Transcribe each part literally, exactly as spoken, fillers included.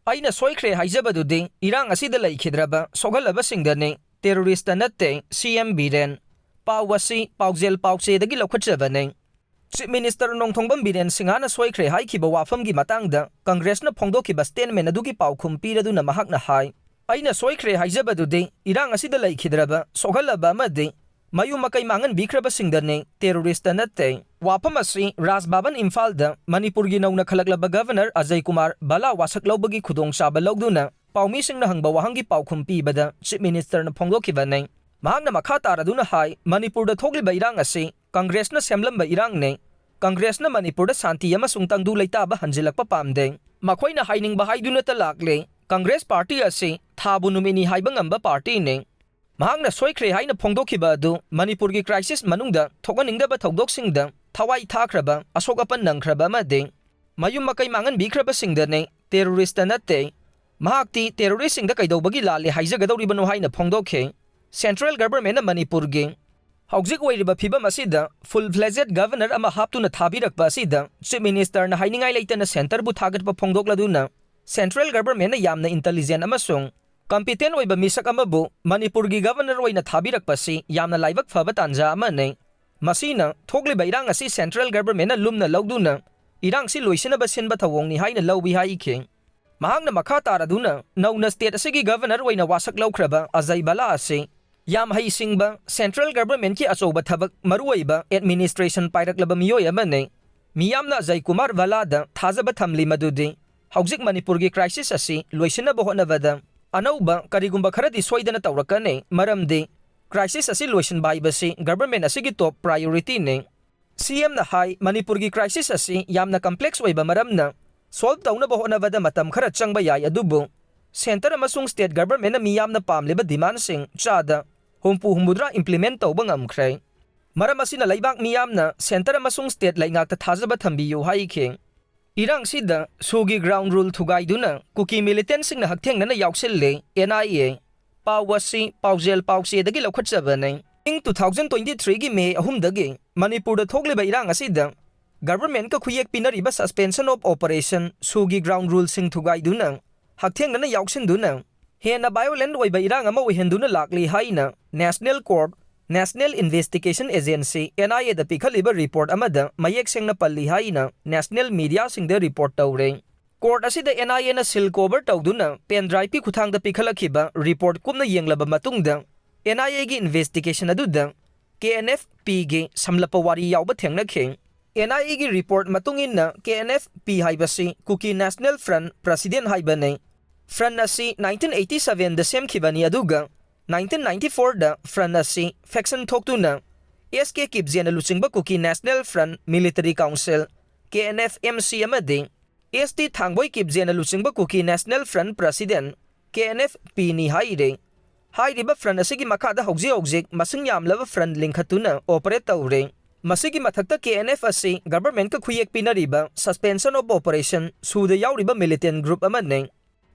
ꯑꯩꯅ ꯁꯣꯏꯈ꯭ꯔꯦ ꯍꯥꯏꯖꯕꯗꯨꯗꯤ ꯏꯔꯥꯡ ꯑꯁꯤꯗ ꯂꯩꯈꯤꯗ꯭ꯔꯕ ꯁꯣꯛꯍꯜꯂꯕꯁꯤꯡꯗꯅꯤ, terrorist ꯅꯠꯇꯦ, ꯁꯤ ꯑꯦꯝ ꯕꯤꯔꯦꯟ꯫ ꯄꯥꯎ ꯑꯁꯤ ꯄꯥꯎꯖꯦꯜ ꯄꯥꯎꯆꯦꯗꯒꯤ ꯂꯧꯈꯠꯆꯕꯅꯤ꯫ Chief Minister ꯅꯣꯡꯊꯣꯡꯕꯝ ꯕꯤꯔꯦꯟ ꯁꯤꯡꯍꯅ ꯁꯣꯏꯈ꯭ꯔꯦ ꯍꯥꯏꯈꯤꯕ ꯋꯥꯐꯝꯒꯤ ꯃꯇꯥꯡꯗ Congress ꯅ ꯐꯣꯡꯗꯣꯛꯈꯤꯕ statement ꯑꯗꯨꯒꯤ ꯄꯥꯎꯈꯨꯝ ꯄꯤꯔꯗꯨꯅ ꯃꯍꯥꯛꯅ ꯍꯥꯏ, ꯑꯩꯅ ꯁꯣꯏꯈ꯭ꯔꯦ ꯍꯥꯏꯖꯕꯗꯨꯗꯤ ꯏꯔꯥꯡ ꯑꯁꯤꯗ ꯂꯩꯈꯤꯗ꯭ꯔꯕ, ꯁꯣꯛꯍꯜꯂꯕ ꯑꯃꯗꯤ ꯃꯌꯨꯝ ꯃꯀꯩ ꯃꯥꯡꯍꯟꯕꯤꯈ꯭ꯔꯕꯁꯤꯡꯗꯅꯤ, terrorist ꯅꯠꯇꯦ꯫ ꯋꯥꯐꯝ ꯑꯁꯤ ꯔꯥꯖ ꯚꯕꯟ ꯏꯝꯐꯥꯜꯗ ꯃꯅꯤꯄꯨꯔꯒꯤ ꯅꯧꯅ ꯈꯜꯂꯛꯂꯕ Governor ꯑꯖꯌ ꯀꯨꯃꯥꯔ ꯚꯂꯥ ꯋꯥꯁꯛ ꯂꯧꯕꯒꯤ ꯈꯨꯗꯣꯡꯆꯥꯕ ꯂꯧꯗꯨꯅ ꯄꯥꯎꯃꯤꯁꯤꯡꯅ ꯍꯪꯕ ꯋꯥꯍꯪꯒꯤ ꯄꯥꯎꯈꯨꯝ ꯄꯤꯕꯗ Chief Minister ꯅ ꯐꯣꯡꯗꯣꯛꯈꯤꯕꯅꯤ꯫ ꯃꯍꯥꯛꯅ ꯃꯈꯥ ꯇꯥꯔꯗꯨꯅ ꯍꯥꯏ, ꯃꯅꯤꯄꯨꯔꯗ ꯊꯣꯛꯂꯤꯕ ꯏꯔꯥꯡ ꯑꯁꯤ Congress ꯅ ꯁꯦꯝꯂꯝꯕ ꯏꯔꯥꯡꯅꯤ꯫ Congress ꯅ ꯃꯅꯤꯄꯨꯔꯗ ꯁꯥꯟꯇꯤ ꯑꯃꯁꯨꯡ ꯇꯪꯗꯨ ꯂꯩꯇꯥꯕ ꯍꯟꯖꯤꯜꯂꯛꯄ ꯄꯥꯝꯗꯦ꯫ ꯃꯈꯣꯏꯅ ꯍꯥꯏꯅꯤꯡꯕ ꯍꯥꯏꯗꯨꯅꯇ ꯂꯥꯛꯂꯦ꯫ Congress party ꯑꯁꯤ ꯊꯥꯕꯨ ꯅꯨꯃꯤꯠꯅꯤ ꯍꯥꯏꯕ ꯉꯝꯕ party ꯅꯤ꯫ ꯃꯍꯥꯛꯅ ꯁꯣꯏꯈ꯭ꯔꯦ ꯍꯥꯏꯅ ꯐꯣꯡꯗꯣꯛꯈꯤꯕ ꯑꯗꯨ ꯃꯅꯤꯄꯨꯔꯒꯤ crisis ꯃꯅꯨꯡꯗ ꯊꯣꯛꯍꯟꯅꯤꯡꯗꯕ ꯊꯧꯗꯣꯛꯁꯤꯡꯗ ꯊꯋꯥꯏ ꯊꯥꯈ꯭ꯔꯕ, ꯑꯁꯣꯛ ꯑꯄꯟ ꯅꯪꯈ꯭ꯔꯕ ꯑꯃꯗꯤ ꯃꯌꯨꯝ ꯃꯀꯩ ꯃꯥꯡꯍꯟꯕꯤꯈ꯭ꯔꯕꯁꯤꯡꯗꯅꯤ, terrorist ꯅꯠꯇꯦ꯫ ꯃꯍꯥꯛꯇꯤ terrorist ꯁꯤꯡꯗ ꯀꯩꯗꯧꯕꯒꯤ ꯂꯥꯜꯂꯦ ꯍꯥꯏꯖꯒꯗꯧꯔꯤꯕꯅꯣ ꯍꯥꯏꯅ ꯐꯣꯡꯗꯣꯛꯈꯤ꯫ Central Government ꯅ ꯃꯅꯤꯄꯨꯔꯒꯤ ꯍꯧꯖꯤꯛ ꯑꯣꯏꯔꯤꯕ ꯐꯤꯕꯝ ꯑꯁꯤꯗ full fledged Governor ꯑꯃ ꯍꯥꯞꯇꯨꯅ ꯊꯥꯕꯤꯔꯛꯄ ꯑꯁꯤꯗ Chief Minister ꯅ ꯍꯥꯏꯅꯤꯡꯉꯥꯏ ꯂꯩꯇꯅ Centre ꯕꯨ ꯊꯥꯒꯠꯄ ꯐꯣꯡꯗꯣꯛꯂꯗꯨꯅ Central Government ꯅ ꯌꯥꯝꯅ intelligent ꯑꯃꯁꯨꯡ competent ꯑꯣꯏꯕ ꯃꯤꯁꯛ ꯑꯃꯕꯨ ꯃꯅꯤꯄꯨꯔꯒꯤ Governor ꯑꯣꯏꯅ ꯊꯥꯕꯤꯔꯛꯄꯁꯤ ꯌꯥꯝꯅ ꯂꯥꯏꯕꯛ ꯐꯕ ꯇꯥꯟꯖꯥ ꯑꯃꯅꯤ꯫ ꯃꯁꯤꯅ ꯊꯣꯛꯂꯤꯕ ꯏꯔꯥꯡ ꯑꯁꯤ Central Government ꯅ ꯂꯨꯝꯅ ꯂꯧꯗꯨꯅ ꯏꯔꯥꯡꯁꯤ ꯂꯣꯏꯁꯤꯟꯅꯕ ꯁꯤꯟꯕ ꯊꯧꯑꯣꯡꯅꯤ ꯍꯥꯏꯅ ꯂꯧꯏ ꯍꯥꯏꯈꯤ꯫ ꯃꯍꯥꯛꯅ ꯃꯈꯥ ꯇꯥꯔꯗꯨꯅ ꯅꯧꯅ state ꯑꯁꯤꯒꯤ Governor ꯑꯣꯏꯅ ꯋꯥꯁꯛ ꯂꯧꯈ꯭ꯔꯕ ꯑꯖꯌ ꯚꯂꯥ ꯑꯁꯤ ꯌꯥꯝ ꯍꯩꯁꯤꯡꯕ, Central Government ꯀꯤ ꯑꯆꯧꯕ ꯊꯕꯛ, ꯃꯔꯨꯑꯣꯏꯕ administration ꯄꯥꯏꯔꯛꯂꯕ ꯃꯤꯑꯣꯏ ꯑꯃꯅꯤ꯫ ꯃꯤꯌꯥꯝꯅ ꯑꯖꯌ ꯀꯨꯃꯥꯔ ꯚꯂꯥꯗ ꯊꯥꯖꯕ ꯊꯝꯂꯤ ꯃꯗꯨꯗꯤ ꯍꯧꯖꯤꯛ ꯃꯅꯤꯄꯨꯔꯒꯤ crisis ꯑꯁꯤ ꯂꯣꯏꯁꯤꯟꯅꯕ ꯍꯣꯠꯅꯕꯗ ꯑꯅꯧꯕ ꯀꯔꯤꯒꯨꯝꯕ ꯈꯔꯗꯤ ꯁꯣꯏꯗꯅ ꯇꯧꯔꯛꯀꯅꯤ, ꯃꯔꯝꯗꯤ crisis ꯑꯁꯤ ꯂꯣꯏꯁꯤꯟꯕ ꯍꯥꯏꯕꯁꯤ Government ꯑꯁꯤꯒꯤ top priority ꯅꯤ꯫ C M ꯅ ꯍꯥꯏ, ꯃꯅꯤꯄꯨꯔꯒꯤ crisis ꯑꯁꯤ ꯌꯥꯝꯅ complex ꯑꯣꯏꯕ ꯃꯔꯝꯅ solve ꯇꯧꯅꯕ ꯍꯣꯠꯅꯕꯗ ꯃꯇꯝ ꯈꯔ ꯆꯪꯕ ꯌꯥꯏ, ꯑꯗꯨꯕꯨ Centre ꯑꯃꯁꯨꯡ State Government ꯅ ꯃꯤꯌꯥꯝꯅ ꯄꯥꯝꯂꯤꯕ demand ꯁꯤꯡ ꯆꯥꯗ ꯍꯨꯝꯐꯨ ꯍꯨꯝꯐꯨꯇꯔꯥ implement ꯇꯧꯕ ꯉꯝꯈ꯭ꯔꯦ꯫ ꯃꯔꯝ ꯑꯁꯤꯅ ꯂꯩꯕꯥꯛ ꯃꯤꯌꯥꯝꯅ Centre ꯑꯃꯁꯨꯡ State ꯂꯩꯉꯥꯛꯇ ꯊꯥꯖꯕ ꯊꯝꯕꯤꯌꯨ ꯍꯥꯏꯈꯤ꯫ ꯏꯔꯥꯡꯁꯤꯗ SoO ꯒꯤ ground rule ꯊꯨꯒꯥꯏꯗꯨꯅ ꯀꯨꯀꯤ militant ꯁꯤꯡꯅ ꯍꯛꯊꯦꯡꯅꯅ ꯌꯥꯎꯁꯤꯜꯂꯦ, N I A꯫ ꯄꯥꯎ ꯑꯁꯤ ꯄꯥꯎꯖꯦꯜ ꯄꯥꯎꯆꯦꯗꯒꯤ ꯂꯧꯈꯠꯆꯕꯅꯤ꯫ ꯏꯪ two thousand twenty three ꯒꯤ May ꯑꯍꯨꯝꯗꯒꯤ ꯃꯅꯤꯄꯨꯔꯗ ꯊꯣꯛꯂꯤꯕ ꯏꯔꯥꯡ ꯑꯁꯤꯗ Government ꯀ ꯈꯨꯌꯦꯛ ꯄꯤꯅꯔꯤꯕ suspension of operation, SoO ꯒꯤ ground rule ꯁꯤꯡ ꯊꯨꯒꯥꯏꯗꯨꯅ ꯍꯛꯊꯦꯡꯅꯅ ꯌꯥꯎꯁꯤꯟꯗꯨꯅ ꯍꯦꯟꯅ violent ꯑꯣꯏꯕ ꯏꯔꯥꯡ ꯑꯃ ꯑꯣꯏꯍꯟꯗꯨꯅ ꯂꯥꯛꯂꯤ ꯍꯥꯏꯅ National Court, National Investigation Agency, N I A the ꯄꯤꯈꯠꯂꯤꯕ report ꯑꯃꯗ ꯃꯌꯦꯛ ꯁꯦꯡꯅ ꯄꯜꯂꯤ ꯍꯥꯏꯅ national media ꯁꯤꯡꯗ report ꯇꯧꯔꯦ꯫ Court ꯑꯁꯤꯗ N I A ꯅ seal cover ꯇꯧꯗꯨꯅ pen drive ꯀꯤ ꯈꯨꯠꯊꯥꯡꯗ ꯄꯤꯈꯠꯂꯛꯈꯤꯕ report ꯀꯨꯞꯅ ꯌꯦꯡꯂꯕ ꯃꯇꯨꯡꯗ, N I A ꯒꯤ investigation ꯑꯗꯨꯗ K N F P ꯒꯤ ꯁꯝꯂꯞꯄ ꯋꯥꯔꯤ ꯌꯥꯎꯕ ꯊꯦꯡꯅꯈꯤ꯫ N I A ꯒꯤ report ꯃꯇꯨꯡ ꯏꯟꯅ K N F P ꯍꯥꯏꯕꯁꯤ Kuki National Front President ꯍꯥꯏꯕꯅꯤ꯫ Front ꯑꯁꯤ nineteen eighty seven ꯗ ꯁꯦꯝꯈꯤꯕꯅꯤ, ꯑꯗꯨꯒ nineteen ninety four ꯗ front ꯑꯁꯤ faction ꯊꯣꯛꯇꯨꯅ S K Kipgenꯅ ꯂꯨꯆꯤꯡꯕ Kuki National Front Military Council, K N F M C, ꯑꯃꯗꯤ S T Thangboi Kipgenꯅ ꯂꯨꯆꯤꯡꯕ Kuki National Front President, K N F P ꯅꯤ ꯍꯥꯏꯔꯦ꯫ ꯍꯥꯏꯔꯤꯕ front ꯑꯁꯤꯒꯤ ꯃꯈꯥꯗ ꯍꯧꯖꯤꯛ ꯍꯧꯖꯤꯛ ꯃꯁꯤꯡ ꯌꯥꯝꯂꯕ front ꯂꯤꯡꯈꯠꯇꯨꯅ operate ꯇꯧꯔꯦ꯫ ꯃꯁꯤꯒꯤ ꯃꯊꯛꯇ K N F ꯑꯁꯤ government ꯀ ꯈꯨꯌꯦꯛ ꯄꯤꯅꯔꯤꯕ suspension of operation ꯁꯨꯗ ꯌꯥꯎꯔꯤꯕ militant group ꯑꯃꯅꯤ꯫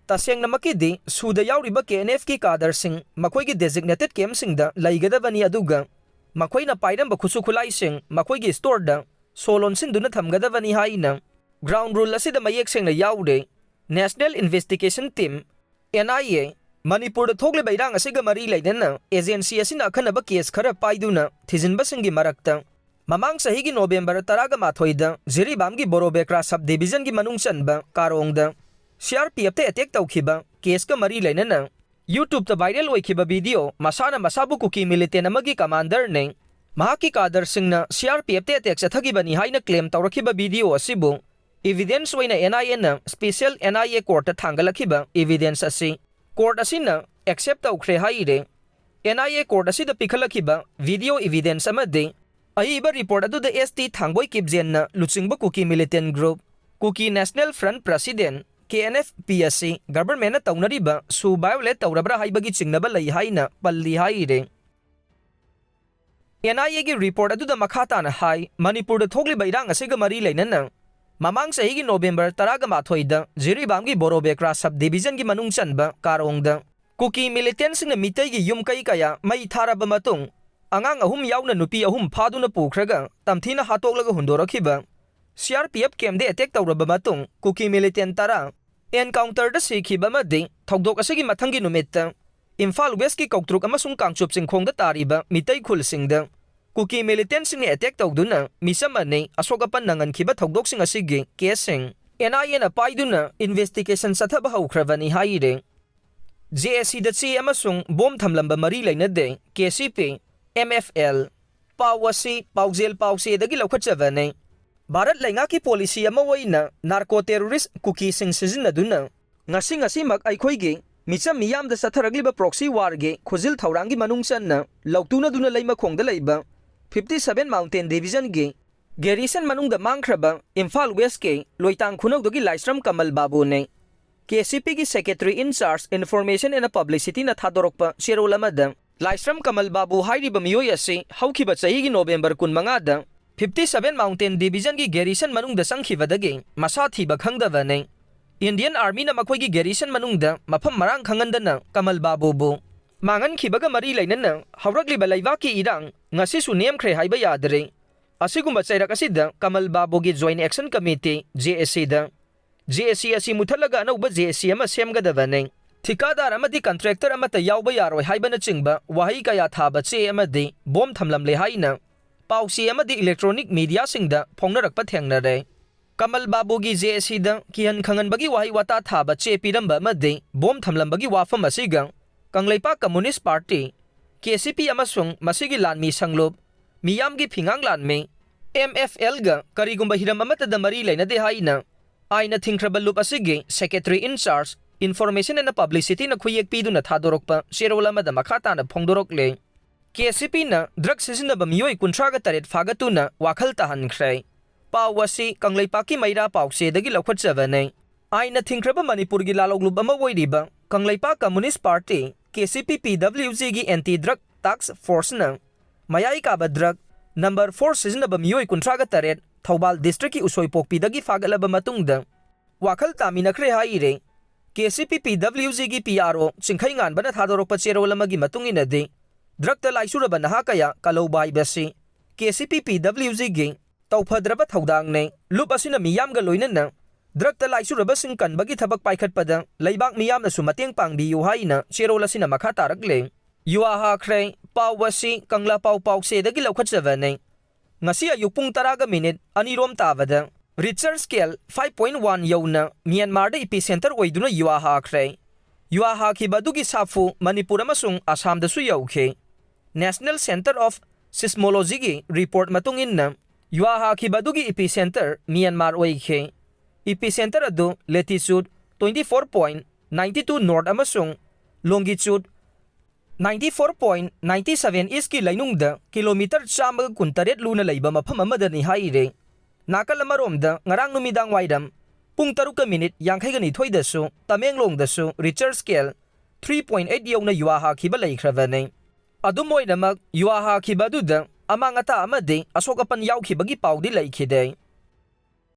ꯇꯁꯦꯡꯅꯃꯛꯀꯤꯗꯤ ꯁꯨꯗ ꯌꯥꯎꯔꯤꯕ K N F ꯀꯤ cadre ꯁꯤꯡ ꯃꯈꯣꯏꯒꯤ designated camp ꯁꯤꯡꯗ ꯂꯩꯒꯗꯕꯅꯤ, ꯑꯗꯨꯒ ꯃꯈꯣꯏꯅ ꯄꯥꯏꯔꯝꯕ ꯈꯨꯠꯁꯨ ꯈꯨꯠꯂꯥꯏꯁꯤꯡ ꯃꯈꯣꯏꯒꯤ store ꯗ ꯁꯣ ꯂꯣꯟꯁꯤꯟꯗꯨꯅ ꯊꯝꯒꯗꯕꯅꯤ ꯍꯥꯏꯅ ground rule ꯑꯁꯤꯗ ꯃꯌꯦꯛ ꯁꯦꯡꯅ ꯌꯥꯎꯔꯦ꯫ National Investigation Team, N I A, ꯃꯅꯤꯄꯨꯔꯗ ꯊꯣꯛꯂꯤꯕ ꯏꯔꯥꯡ ꯑꯁꯤꯒ ꯃꯔꯤ ꯂꯩꯅꯅ agency ꯑꯁꯤꯅ ꯑꯈꯟꯅꯕ case ꯈꯔ ꯄꯥꯏꯗꯨꯅ ꯊꯤꯖꯤꯟꯕꯁꯤꯡꯒꯤ ꯃꯔꯛꯇ, ꯃꯃꯥꯡ ꯆꯍꯤꯒꯤ November ꯇꯔꯥꯒ ꯃꯥꯊꯣꯏꯗ ꯖꯤꯔꯤꯕꯥꯝꯒꯤ ꯕꯣꯔꯣꯕꯦꯀ꯭ꯔꯥ sub division ꯒꯤ ꯃꯅꯨꯡ ꯆꯟꯕ ꯀꯥꯔꯣꯡꯗ C R P F ꯇ attack ꯇꯧꯈꯤꯕ case ꯀ ꯃꯔꯤ ꯂꯩꯅꯅ YouTube ꯇ viral ꯑꯣꯏꯈꯤꯕ video, ꯃꯁꯥꯅ ꯃꯁꯥꯕꯨ ꯀꯨꯀꯤ militant ꯑꯃꯒꯤ commander ꯅꯤ, ꯃꯍꯥꯛꯀꯤ cadre ꯁꯤꯡꯅ C R P F ꯇ attack ꯆꯠꯊꯈꯤꯕꯅꯤ ꯍꯥꯏꯅ claim ꯇꯧꯔꯛꯈꯤꯕ video ꯑꯁꯤꯕꯨ evidence ꯑꯣꯏꯅ N I A ꯅ special N I A court ꯇ ꯊꯥꯡꯒꯠꯂꯛꯈꯤꯕ evidence ꯑꯁꯤ court ꯑꯁꯤꯅ accept ꯇꯧꯈ꯭ꯔꯦ ꯍꯥꯏꯔꯦ꯫ N I A court ꯑꯁꯤꯗ ꯄꯤꯈꯠꯂꯛꯈꯤꯕ video evidence ꯑꯃꯗꯤ ꯑꯏꯕ report ꯑꯗꯨꯗ S T Thangboi Kipgenꯅ ꯂꯨꯆꯤꯡꯕ ꯀꯨꯀꯤ militant group, Kuki National Front President, K N F P ꯑꯁꯤ government ꯅ ꯇꯧꯅꯔꯤꯕ ꯁꯨ violate ꯇꯧꯔꯕ꯭ꯔꯥ ꯍꯥꯏꯕꯒꯤ ꯆꯤꯡꯅꯕ ꯂꯩ ꯍꯥꯏꯅ ꯄꯜꯂꯤ ꯍꯥꯏꯔꯦ꯫ N I A ꯒꯤ report ꯑꯗꯨꯗ ꯃꯈꯥ ꯇꯥꯅ ꯍꯥꯏ, ꯃꯅꯤꯄꯨꯔꯗ ꯊꯣꯛꯂꯤꯕ ꯏꯔꯥꯡ ꯑꯁꯤꯒ ꯃꯔꯤ ꯂꯩꯅꯅ ꯃꯃꯥꯡ ꯆꯍꯤꯒꯤ November ꯇꯔꯥꯒ ꯃꯥꯊꯣꯏꯗ ꯖꯤꯔꯤꯕꯥꯝꯒꯤ ꯕꯣꯔꯣꯕꯦꯀ꯭ꯔꯥ sub division ꯒꯤ ꯃꯅꯨꯡ ꯆꯟꯕ ꯀꯥꯔꯣꯡꯗ ꯀꯨꯀꯤ militant ꯁꯤꯡꯅ ꯃꯤꯇꯩꯒꯤ ꯌꯨꯝ ꯀꯩ ꯀꯌꯥ ꯃꯩ ꯊꯥꯔꯕ ꯃꯇꯨꯡ, ꯑꯉꯥꯡ ꯑꯍꯨꯝ ꯌꯥꯎꯅ ꯅꯨꯄꯤ ꯑꯍꯨꯝ ꯐꯥꯗꯨꯅ ꯄꯨꯈ꯭ꯔꯒ ꯇꯝꯊꯤꯅ ꯍꯥꯠꯇꯣꯛꯂꯒ ꯍꯨꯟꯗꯣꯔꯛꯈꯤꯕ, C R P F camp ꯗ attack ꯇꯧꯔꯕ ꯃꯇꯨꯡ ꯀꯨꯀꯤ militant ꯇꯔꯥ Encounterꯗ ꯁꯤꯈꯤꯕ ꯑꯃꯗꯤ ꯊꯧꯗꯣꯛ ꯑꯁꯤꯒꯤ ꯃꯊꯪꯒꯤ ꯅꯨꯃꯤꯠꯇ ꯏꯝꯐꯥꯜ ꯋꯦꯁꯀꯤ ꯀꯧꯇ꯭ꯔꯨꯛ ꯑꯃꯁꯨꯡ ꯀꯥꯡꯆꯨꯞ ꯆꯤꯡꯈꯣꯡꯗ ꯇꯥꯔꯤꯕ ꯃꯤꯇꯩ ꯈꯨꯜꯁꯤꯡꯗ ꯀꯨꯀꯤ militantꯁꯤꯡꯅ attack ꯇꯧꯗꯨꯅ ꯃꯤꯆꯝ ꯑꯅꯤ ꯑꯁꯣꯛ ꯑꯄꯟ ꯅꯪꯍꯟꯈꯤꯕ ꯊꯧꯗꯣꯛꯁꯤꯡ ꯑꯁꯤꯒꯤ caseꯁꯤꯡ NIAꯅ ꯄꯥꯏꯗꯨꯅ investigation ꯆꯠꯊꯕ ꯍꯧꯈ꯭ꯔꯕꯅꯤ ꯍꯥꯏꯔꯤ꯫ JACꯗ ꯆꯦ ꯑꯃꯁꯨꯡ ꯕꯣꯝ ꯊꯝꯂꯝꯕ ꯃꯔꯤ ꯂꯩꯅꯗꯦ, KCP, MFL꯫ ꯄꯥꯎ ꯑꯁꯤ ꯄꯥꯎꯖꯦꯜ ꯄꯥꯎꯆꯦꯗꯒꯤ ꯂꯧꯈꯠꯆꯕꯅꯤ꯫ ꯚꯥꯔꯠ ꯂꯩꯉꯥꯛꯀꯤ policy ꯑꯃ ꯑꯣꯏꯅ narco terrorist ꯀꯨꯀꯤꯁꯤꯡ ꯁꯤꯖꯤꯟꯅꯗꯨꯅ ꯉꯁꯤ ꯉꯁꯤꯃꯛ ꯑꯩꯈꯣꯏꯒꯤ ꯃꯤꯆꯝ ꯃꯤꯌꯥꯝꯗ ꯆꯠꯊꯔꯛꯂꯤꯕ proxy warꯒꯤ ꯈꯨꯖꯤꯜ ꯊꯧꯔꯥꯡꯒꯤ ꯃꯅꯨꯡ ꯆꯟꯅ ꯂꯧꯇꯨꯅꯗꯨꯅ ꯂꯩꯃꯈꯣꯡꯗ ꯂꯩꯕ fifty seven Mountain Divisionꯒꯤ garrison ꯃꯅꯨꯡꯗ ꯃꯥꯡꯈ꯭ꯔꯕ ꯏꯝꯐꯥꯜ ꯋꯦꯁꯀꯤ ꯂꯣꯏꯇꯥꯡ ꯈꯨꯅꯧꯗꯒꯤ ꯂꯥꯏꯁ꯭ꯔꯝ ꯀꯃꯜ ꯕꯥꯕꯨꯅꯤ꯫ KCPꯒꯤ secretary in charge information and publicityꯅ ꯊꯥꯗꯣꯔꯛꯄ ꯆꯦꯔꯣꯜ ꯑꯃꯗ ꯂꯥꯏꯁ꯭ꯔꯝ ꯀꯃꯜ ꯕꯥꯕꯨ ꯍꯥꯏꯔꯤꯕ ꯃꯤꯑꯣꯏ ꯑꯁꯤ ꯍꯧꯈꯤꯕ ꯆꯍꯤꯒꯤ November ꯀꯨꯟꯃꯉꯥꯗ fifty seven Mountain Divisionꯒꯤ garrison ꯃꯅꯨꯡꯗ ꯆꯪꯈꯤꯕꯗꯒꯤ ꯃꯁꯥ ꯊꯤꯕ ꯈꯪꯗꯕꯅꯤ꯫ Indian Armyꯅ ꯃꯈꯣꯏꯒꯤ garrison ꯃꯅꯨꯡꯗ ꯃꯐꯝ ꯃꯔꯥꯡ ꯈꯪꯍꯟꯗꯅ ꯀꯃꯜ ꯕꯥꯕꯨꯕꯨ ꯃꯥꯡꯍꯟꯈꯤꯕꯒ ꯃꯔꯤ ꯂꯩꯅꯅ ꯍꯧꯔꯛꯂꯤꯕ ꯂꯩꯕꯥꯛꯀꯤ ꯏꯔꯥꯡ ꯉꯁꯤꯁꯨ ꯅꯦꯝꯈ꯭ꯔꯦ ꯍꯥꯏꯕ ꯌꯥꯗ꯭ꯔꯦ꯫ ꯑꯁꯤꯒꯨꯝꯕ ꯆꯩꯔꯛ ꯑꯁꯤꯗ ꯀꯃꯜ ꯕꯥꯕꯨꯒꯤ Joint Action Committee, JACꯗ JAC ꯑꯁꯤ ꯃꯨꯊꯠꯂꯒ ꯑꯅꯧꯕ JAC ꯑꯃ ꯁꯦꯝꯒꯗꯕꯅꯤ꯫ ꯊꯤꯀꯥꯗꯥꯔ ꯑꯃꯗꯤ contractor ꯑꯃꯠꯇ ꯌꯥꯎꯕ ꯌꯥꯔꯣꯏ ꯍꯥꯏꯕꯅꯆꯤꯡꯕ ꯋꯥꯍꯩ ꯀꯌꯥ ꯊꯥꯕ ꯆꯦ ꯑꯃꯗꯤ ꯕꯣꯝ ꯊꯝꯂꯝꯂꯦ ꯍꯥꯏꯅ ꯄꯥꯎꯆꯦ ꯑꯃꯗꯤ electronic mediaꯁꯤꯡꯗ ꯐꯣꯡꯅꯔꯛꯄ ꯊꯦꯡꯅꯔꯦ꯫ ꯀꯃꯜ ꯕꯥꯕꯨꯒꯤ JACꯗ ꯀꯤꯍꯟ ꯈꯪꯍꯟꯕꯒꯤ ꯋꯥꯍꯩ ꯋꯥꯇꯥ ꯊꯥꯕ ꯆꯦ ꯄꯤꯔꯝꯕ ꯑꯃꯗꯤ ꯕꯣꯝ ꯊꯝꯂꯝꯕꯒꯤ ꯋꯥꯐꯝ ꯑꯁꯤꯒ ꯀꯪꯂꯩꯄꯥꯛ Communist Party, KCP ꯑꯃꯁꯨꯡ ꯃꯁꯤꯒꯤ ꯂꯥꯟꯃꯤ ꯁꯪꯂꯨꯞ, ꯃꯤꯌꯥꯝꯒꯤ ꯐꯤꯉꯥꯡ ꯂꯥꯟꯃꯤ, MFLꯒ ꯀꯔꯤꯒꯨꯝꯕ ꯍꯤꯔꯝ ꯑꯃꯠꯇꯗ ꯃꯔꯤ ꯂꯩꯅꯗꯦ ꯍꯥꯏꯅ ꯑꯥꯏꯟꯅ ꯊꯤꯡꯈ꯭ꯔꯕ ꯂꯨꯞ ꯑꯁꯤꯒꯤ secretary in charge information and publicityꯅ ꯈꯨꯌꯦꯛ ꯄꯤꯗꯨꯅ ꯊꯥꯗꯣꯔꯛꯄ ꯆꯦꯔꯣꯜ ꯑꯃꯗ ꯃꯈꯥ ꯇꯥꯅ ꯐꯣꯡꯗꯣꯔꯛꯂꯦ꯫ KCPꯅ drug ꯁꯤꯖꯤꯟꯅꯕ ꯃꯤꯑꯣꯏ ꯀꯨꯟꯊ꯭ꯔꯥꯒ ꯇꯔꯦꯠ ꯐꯥꯒꯠꯇꯨꯅ ꯋꯥꯈꯜ ꯇꯥꯍꯟꯈ꯭ꯔꯦ꯫ ꯄꯥꯎ ꯑꯁꯤ ꯀꯪꯂꯩꯄꯥꯛꯀꯤ ꯃꯩꯔꯥ ꯄꯥꯎꯆꯦꯗꯒꯤ ꯂꯧꯈꯠꯆꯕꯅꯤ꯫ ꯑꯥꯏꯟꯅ ꯊꯤꯡꯈ꯭ꯔꯕ ꯃꯅꯤꯄꯨꯔꯒꯤ ꯂꯥꯂꯣꯛꯂꯨꯞ ꯑꯃ ꯑꯣꯏꯔꯤꯕ Kangleipak Communist Party, KCP PWGꯒꯤ anti drug task forceꯅ ꯃꯌꯥꯏ ꯀꯥꯕ drug number four ꯁꯤꯖꯤꯟꯅꯕ ꯃꯤꯑꯣꯏ ꯀꯨꯟꯊ꯭ꯔꯥꯒ ꯇꯔꯦꯠ ꯊꯧꯕꯥꯜ districtꯀꯤ ꯎꯁꯣꯏꯄꯣꯛꯄꯤꯗꯒꯤ ꯐꯥꯒꯠꯂꯕ ꯃꯇꯨꯡꯗ ꯋꯥꯈꯜ ꯇꯥꯃꯤꯟꯅꯈ꯭ꯔꯦ ꯍꯥꯏꯔꯦ꯫ KCP PWGꯒꯤ PRO ꯆꯤꯡꯈꯩꯉꯥꯟꯕꯅ ꯊꯥꯗꯣꯔꯛꯄ ꯆꯦꯔꯣꯜ ꯑꯃꯒꯤ ꯃꯇꯨꯡ ꯏꯟꯅꯗꯤ, drugꯇ ꯂꯥꯏꯆꯨꯔꯕ ꯅꯍꯥ ꯀꯌꯥ ꯀꯜꯍꯧꯕ ꯍꯥꯏꯕꯁꯤ KCP PWGꯒꯤ ꯇꯧꯐꯗ꯭ꯔꯕ ꯊꯧꯗꯥꯡꯅꯤ꯫ ꯂꯨꯞ ꯑꯁꯤꯅ ꯃꯤꯌꯥꯝꯒ ꯂꯣꯏꯅꯅ ꯗ꯭ꯔꯛꯇ ꯂꯥꯏꯆꯨꯔꯕꯁꯤꯡ ꯀꯟꯕꯒꯤ ꯊꯕꯛ ꯄꯥꯏꯈꯠꯄꯗ ꯂꯩꯕꯥꯛ ꯃꯤꯌꯥꯝꯅꯁꯨ ꯃꯇꯦꯡ ꯄꯥꯡꯕꯤꯌꯨ ꯍꯥꯏꯅ ꯆꯦꯔꯣꯜ ꯑꯁꯤꯅ ꯃꯈꯥ ꯇꯥꯔꯛꯂꯦ꯫ ꯌꯨꯍꯥ ꯍꯥꯈ꯭ꯔꯦ꯫ ꯄꯥꯎ ꯑꯁꯤ ꯀꯪꯂꯥ ꯄꯥꯎ ꯄꯥꯎꯆꯦꯗꯒꯤ ꯂꯧꯈꯠꯆꯕꯅꯤ꯫ ꯉꯁꯤ ꯑꯌꯨꯛ ꯄꯨꯡ ꯇꯔꯥꯒ ꯃꯤꯅꯤꯠ ꯑꯅꯤꯔꯣꯝ ꯇꯥꯕꯗ ꯔꯤꯆꯔ ꯁ꯭ꯀꯦꯜ five point one ꯌꯧꯅ ꯃ꯭ꯌꯥꯟꯃꯥꯔꯗ ꯏꯄꯤꯁꯦꯟꯇꯔ ꯑꯣꯏꯗꯨꯅ ꯌꯨꯍꯥ ꯍꯥꯈ꯭ꯔꯦ꯫ ꯌꯨꯍꯥ ꯍꯥꯈꯤꯕ ꯑꯗꯨꯒꯤ ꯁꯥꯐꯨ ꯃꯅꯤꯄꯨꯔ ꯑꯃꯁꯨꯡ ꯑꯁꯥꯝꯗꯁꯨ ꯌꯧꯈꯤ꯫ National Centre of Seismologyꯒꯤ ꯔꯤꯄꯣꯔꯠ ꯃꯇꯨꯡ ꯏꯟꯅ, ꯌꯨꯍꯥ ꯍꯥꯈꯤꯕ ꯑꯗꯨꯒꯤ ꯏꯄꯤꯁꯦꯟꯇꯔ ꯃ꯭ꯌꯥꯟꯃꯥꯔ ꯑꯣꯏꯈꯤ꯫ ꯏꯄꯤꯁꯦꯟꯇꯔ ꯑꯗꯨ latitude twenty four point ninety two north ꯑꯃꯁꯨꯡ longitude ninety four point ninety seven eastꯀꯤ ꯂꯩꯅꯨꯡꯗ ꯀꯤꯂꯣꯃꯤꯇꯔ ꯆꯥꯝꯃꯒ ꯀꯨꯟꯇꯔꯦꯠ ꯂꯨꯅ ꯂꯩꯕ ꯃꯐꯝ ꯑꯃꯗꯅꯤ ꯍꯥꯏꯔꯤ꯫ ꯅꯥꯀꯜ ꯑꯃꯔꯣꯝꯗ, ꯉꯔꯥꯡ ꯅꯨꯃꯤꯗꯥꯡ ꯋꯥꯏꯔꯝ ꯄꯨꯡ ꯇꯔꯨꯛꯀ ꯃꯤꯅꯤꯠ ꯌꯥꯡꯈꯩꯒ ꯅꯤꯊꯣꯏꯗꯁꯨ ꯇꯃꯦꯡꯂꯣꯡꯗꯁꯨ Richter scale three point eight ꯌꯧꯅ ꯌꯨꯍꯥ ꯍꯥꯈꯤꯕ ꯂꯩꯈ꯭ꯔꯕꯅꯤ꯫ ꯑꯗꯨꯝ ꯑꯣꯏꯅꯃꯛ, ꯌꯨꯍꯥ ꯍꯥꯈꯤꯕ ꯑꯗꯨꯗ ꯑꯃꯥꯡ ꯑꯇꯥ ꯑꯃꯗꯤ ꯑꯁꯣꯛ ꯑꯄꯟ ꯌꯥꯎꯈꯤꯕꯒꯤ ꯄꯥꯎꯗꯤ ꯂꯩꯈꯤꯗꯦ꯫